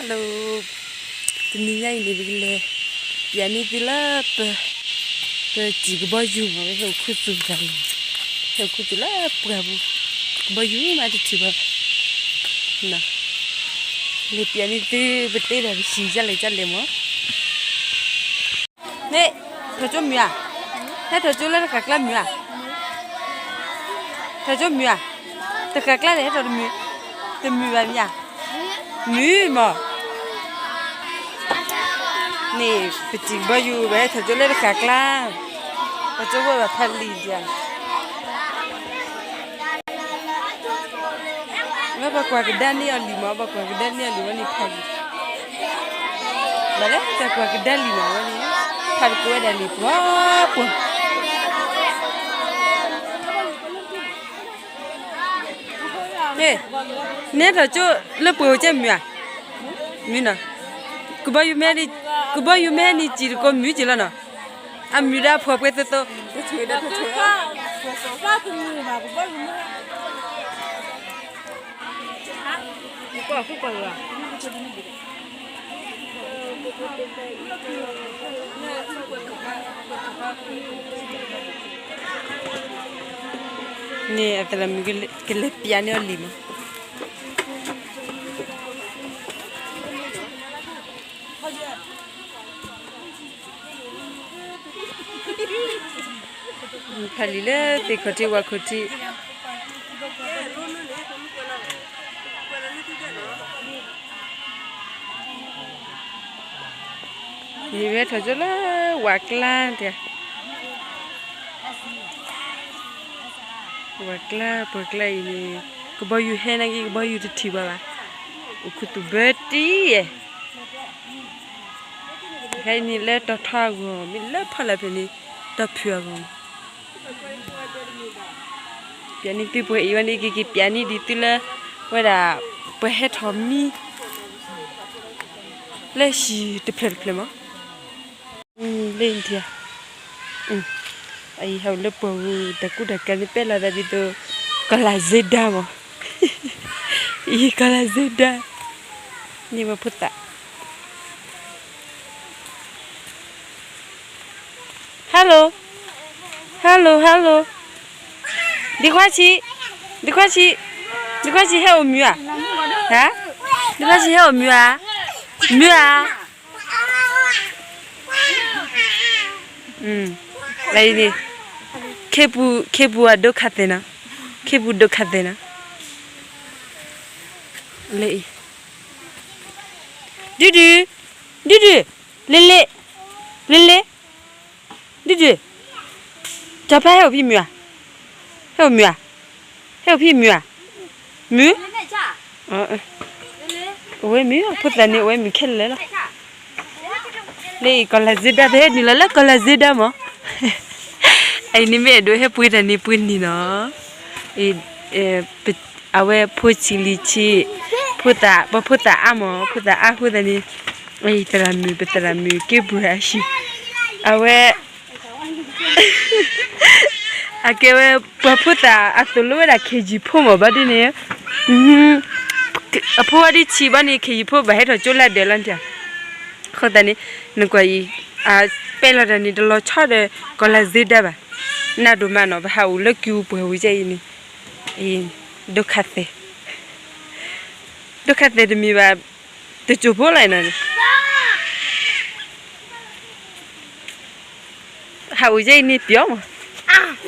Hello, တနံၤညါအံၤန့ၣ် ပကလဲၤ ပျးန့ၢ်သုလၢပ ပစံာ်ကဘီယူၤမး ဝဲဟဲအိၣ်ခူသူၣ်တဂၤန့ၣ် ဟဲအိၣ်ခူသူၣ်လၢပှၢ်ပူၤ ကဘီယူၤမးတထံၣ်ဘၣ် လဲၤပျးန့ၢ်သု ပတဲဒၣ်ပစံာ်ကလဲၣ်ကလဲၣ်မး န့ၣ် ထီၣ်ကၠိမုာ်ဧါ, ဟဲထီၣ်ကၠိလၢတဃာ်ကျါမုာ်ဧါ, ထီၣ်ကၠိမုာ်ဧါ, တဃာ်ကျါန့ၣ် ဟဲထီၣ်တမုာ်, တမုာ်ဘၣ်မ့ၢ်ဧါ, မုာ်မး, န့ၣ် ပစံာ်ကဘီယူၤ ပဟဲထီၣ်ကၠိလၢတဃာ်ကျါ, ထီၣ်ကၠိဝဲဘၣ်ဖးလံာ်ဒံးဧါ လၢပှၤကွၢ်ကဒါန့ၢ်အီၤလံာ်မး ပှၤကွၢ်ကဒါန့ၢ်အီၤလံာ်ဝဲန့ၣ်ဖးလံာ်, ဘၣ်လၢတၢ်ကွၢ်ကဒါလံာ်မးဝဲန့ၣ်, ဖးတကိးဝဲဒၣ်လံာ်ပှၤပှၢ်, ဟ့ၣ်, နဲထီၣ်ကၠိလၢပှဲၤအိၣ်ကဲမုာ်ဧါ, မုာ်နီၤ, ကဘီယူၤမ့ၢ်, ကဘီယူၤမ့ၢ်ဟဲန့ၣ်စံာ်တကိးမုာ်က့ၤလီၤနီၤ. အမုာ်ဒီးအဖှီၣ်ပှဲၤသိသိး, န့ၣ်အသရၣ်မုၣ်ကလဲၤပျးန့ၢ်အီၤလံာ်မး. ဖးလံာ်လၢသ့ၣ်ခီၣ်ထံးဝၣ်ခီၣ်ထံး, ယဝဲထီၣ်ကၠိလၢဝၣ်ကျါတဲ, ဝၣ်ကျါ ပှၢ်ကျါအံၤန့ၣ်, ကဘီယူၤဟဲနာ်က့ ကဘီယူၤတထံၣ်ဘၣ်ဘၣ်, အိၣ်ခူသူၣ်ဘၢတံၢ်ယဲၢ် ခဲအံၤန့ၣ်လၢတီၤထီအဂီၢ် မ့ၢ်လၢဖီလာ်ဖဲန့ၣ် တီၤဖုၣ်အဂီၢ်, ပျးန့ၢ်သုပှဲၤအံၤဝဲန့ၣ် ကက့ၤပျးန့ၢ်ဒံးသုလၢ ဝဲဒၣ် ပှၤဟဲထီၣ်မံ လၢဟံၣ်တဖျၢၣ်တဖျၢၣ်မး, လၢအံၤ အံၤဟဲအိၣ်လၢပှၢ်ပူၤ တၢ်ကူတၢ်ကၤန့ၣ် ပဲလီၤသးဒ်သိး ကီၢ်လၢ်စ့ဒါမး, အံၤ ကီၢ်လၢ်စ့ဒါ, န့ၢ်ဝဲဖိသၣ် Hello, hello, hello, ဒံခွါဆံး, ဒံခွါဆံး, ဒံခွါဆံးဟဲအိၣ်မုာ်ဧါ, ဟါ, ဒံခွါဆံးဟဲအိၣ်မုာ်ဧါ, မုာ်ဧါ လၢအံၤန့ၣ်, ခ့ပူၤ ခ့ပူၤအဒိခါသဲးနီၤ, ခ့ပူၤဒိခါသဲးနီၤ, လၢအံၤ, ဒုဒု, ဒုဒု, လ့လ့, လ့လ့, ဒုဒု, စီၤပၤဟဲအိၣ်ဖဲမုာ်ဧါ, ဟဲအိၣ်မုာ်ဧါ, ဟဲအိၣ်ဖဲမုာ်ဧါ, မုာ် အဝဲမုာ် ဖိသၣ်န့ၣ် အဝဲမုာ်ခဲလၢာ်လီၤ. လၢအံၤ ကီၢ်လၢ်စ့ဒါ ပဟဲနုာ်လီၤလၢကီၢ်လၢ်စ့ဒါမး. အံၤန့ၣ်မ့ၢ်အဲၣ်ဒိးဟဲပှ့ၤတၢ်န့ၣ်ပှ့ၤန့ၢ်နီၤ. အဝဲဖိဆံးလံၤဆံး ဖိသၣ် ပှၤဖိသၣ်အါမး ဖိသၣ်အါအဃိသတးန့ၣ် အံၤသရၣ်မုၣ် ပသရၣ်မုၣ်က့ပှၤအဟံၣ် အဝဲ အကဲဝဲ ပှၤဖိသၣ်အသိၣ်လိဝဲဒၣ်ခ့ယုၢ်ဖိမး ဘၣ်ဒ်န့ၣ် အဖိဝဲဒ်ဆံးဘၣ်န့ၣ် ခ့ယုၢ်ဖိဘၣ်ဟဲထီၣ်ကၠိလၢဒၢးလီၤနထံၣ်. အဃိသတးန့ၣ် နကွၢ်အံၤ အပဲလီၤတၢ်န့ၣ် တလီၤဆီဒီး ကီၢ်လၢ်စ့ဒါဘၣ်. နဒိၣ်မးနီၤ ပဟးအိၣ်လၢကံၢ်ပူၤဝံၤကဲအံၤန့ၣ် ဒိခါသဲး ဒိခါသဲးတမံၤဘၣ် တစိၢ်ဖိလီၤနီၤန့ၣ် ဟးအိၣ်ယဲအံၤန့ၣ်ပျီမး,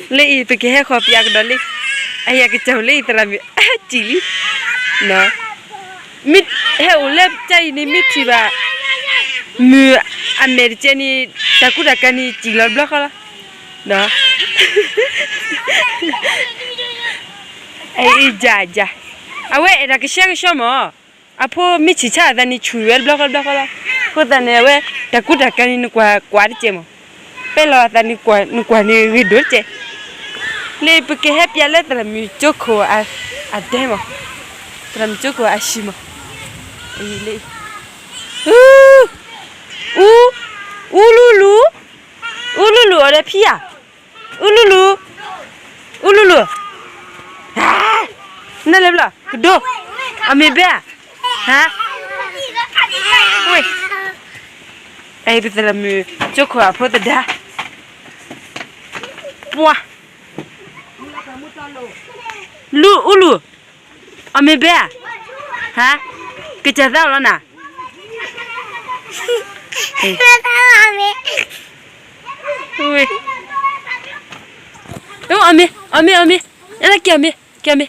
လၢအံၤပကဟဲဃီၤပျးကဒီးလံ, အယၤကစၢ်အိၣ်လၢအံၤသရၣ်မုၣ်အါစံးလံ, မ့ၢ်ဟဲအိၣ်လၢကၠါအံၤန့ၣ် မ့ၢ်ထံၣ်ဘၣ် မုၢ်အမဲာ်တကဲန့ၣ် တၢ်ကူတၢ်ကၤန့ၣ်စံၣ်လီၤတဘျီဃီလီၤ, အံၤယၤယၤ, အဝဲအဲၣ်ဒၣ်ကဆှဲကဆှီမး အဖိမ့ၢ်ဆံးဆါအသးန့ၣ် ဆူၣ်ဝဲတဘျီဃီတဘျီဃီလီၤ. အဃိသတးန့ၣ် အဝဲတၢ်ကူတၢ်ကၤန့ၣ် နကွၢ်ကွၢ်တကဲမး, ပဲလီၤအသးန့ၣ် နကွၢ်န့ၣ်ဂ့ၤဒိၣ်တကဲ, လၢပကဟဲပျးလၢသရၣ်မုၣ်ကၠိခိၣ်အဒဲမး, သရၣ်မုၣ်ကၠိခိၣ်အဟံၣ်မး, အံၤလၢ အူ, အူလူလူ, အူလူလူ အီၤဒီးဖံယၤ, အူလူလူ, အူလူလူ, နလဲၤဘျီ ကဒိ, အမ့ၢ်ဘဲဧါ, ဟါ, အဲ ပသရၣ်မုၣ် ကၠိခိၣ်အဖိသဒါ, ပှၤ, လူၤအူလူၤ, အီၣ်မ့ၤဘဲဧါ, ဟါ, ကစၢ်သးအီၣ်လီၤနၤ, အီၣ်မ့ၤ, အီၣ်မ့ၤ, အီၣ်မ့ၤ, အဲ ကဲအီၣ်မ့ၤ, ကဲအီၣ်မ့ၤ,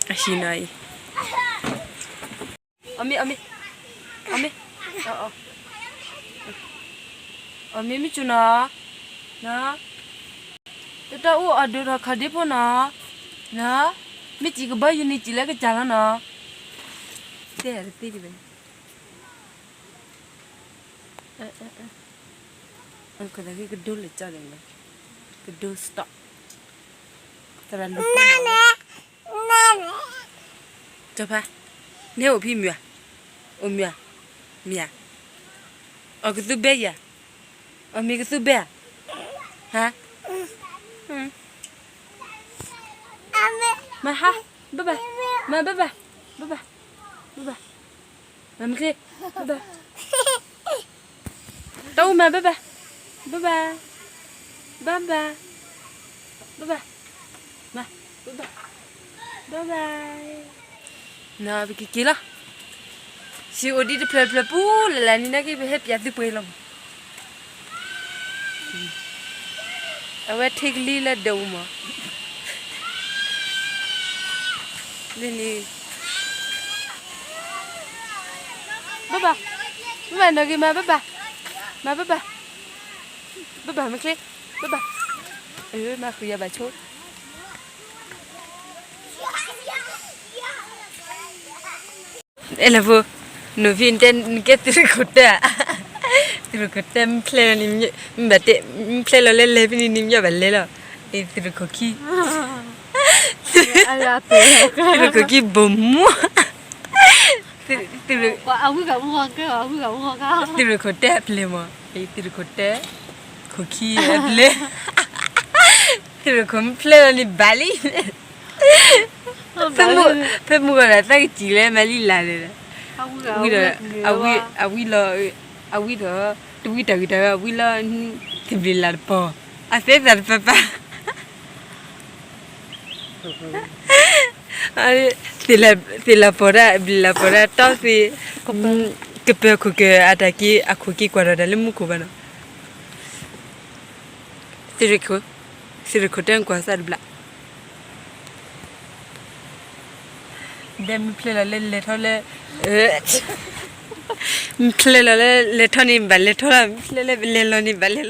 အဟံးနီၤအံၤ အီၣ်မ့ၤ, အီၣ်မ့ၤ, အီၣ်မ့ၤ, အီၣ်မ့ၤမ့ၢ်စူၤနီၤ, တၢ်တၢ်အိၣ်အီၣ်ဒိၣ်ထီၣ်ခီၣ်ဒ့ဖိနီၤ, မ့ၢ်စံၣ်ကဘီယူၤန့ၣ် စံၣ်လၢကစၢ်လီၤနီၤ, တဲတသ့ဒံးဘၣ်, ကဒိလၢကၠီၣ်န့ၣ်, ကဒိ stop, သရၣ်လူၤ စီၤဖါ, နဟဲအိၣ်ဖဲမုၢ်ဧါ, အိၣ်မုၢ်ဧါ, မ့ၢ်ဧါ, အီၣ်ကသူဘဲယၤ, အီၣ်မ့ၤကသူဘဲဧါ, ဟါ, မၤဟါ, ဘၣ်ဘၣ်, မၤဘၣ်ဘၣ်, ဘၣ်ဘၣ်, ဘၣ်ဘၣ်, မၤမ့ၢ်ချ့, ဘၣ်ဘၣ်, တၢ်အိၣ်မၤဘၣ်ဘၣ်, ဘၣ်ဘၣ်, ဘၣ်ဘၣ်, ဘၣ်ဘၣ်, မၤ, ဘၣ်ဘၣ်, ဘၣ်ဘၣ်, နပကက့ၤလီၤ, စံးအိၣ်ဒံးတဖျၢၣ်တဖျၢၣ်ပူၤလၢ်လၢ်န့ၣ် နာ်က့ပဟဲပၠးသုပှဲၤလီၤမး အဝဲထံကလံၤလၢဒၢးအူမး, လၢန့ၣ်, ဘၣ်ဘၣ်, ဘၣ်ဘၣ်နီၢ်ဂ့ၤမၤဘၣ်ဘၣ်, မၤဘၣ်ဘၣ်, ဘၣ်ဘၣ်မ့ၢ်ချ့, ဘၣ်ဘၣ်, မၤဃုာ်ယၤဘၣ်ဆိ အဲလၢဖိ, နဖံတဲနကဲသုးရခိၣ်တဲ, သုးရခိၣ်တဲမ့ၢ်ဖျဲလီၤန့ၣ်, မ့ၢ်ဘၣ်တဲ, မ့ၢ်ဖျဲလီၤလၢလဲၤဖဲန့ၣ်န့ၣ် မ့ၢ်ဘၣ်လဲၤလီၤ, သုးရခိၣ်ခံ, သုးရခိၣ်ခံဘိၣ်မူ, သုးရခိၣ်တဲအပျဲၢ်မး, သုးရခိၣ်တဲ, ခိၣ်ခံအပျဲၢ်, သုးရခိၣ်မ့ၢ်ဖျဲလီၤန့ၣ်ဘၣ်လံ ဖဲမုၢ်ဂီၤဒီးသးကစံၣ်လၢမၤလံလၢ်န့ၣ်, ဝံၤဒီး, အဝံလီၤ, အဝံဒီး, တဝံတၢ်ဂ့ၤတၢ်ဝဲ အဝံလီၤ, သဘျ့လၢ်တပီၤ, အသဲသးတပၤပၤ, သ့ၣ်လၢ်ပီၤဒၣ် ဘျ့လၢ်ပီၤဒၣ်တီသ့, ကပၢၤခိၣ်က့ၤအတၢ်က့ၤ အခိၣ်က့ၤကွၢ်ဒီးတၢ်လၢမူခိၣ်ဘၣ်နီၤ သုးရခိၣ်, သုးရခိၣ်တဲနကွၢ်သးတဘျီ, ဒဲမ့ၢ်ဖျဲလီၤလၢလဲၤထီၣ်လၢ, မ့ၢ်ဖျဲလီၤလၢလဲၤထီၣ်န့ၣ် ဘၣ်လဲၤထီၣ်လီၤ, မ့ၢ်ဖျဲလၢလဲၤလီၤန့ၣ် ဘၣ်လဲၤလီၤလီၤ.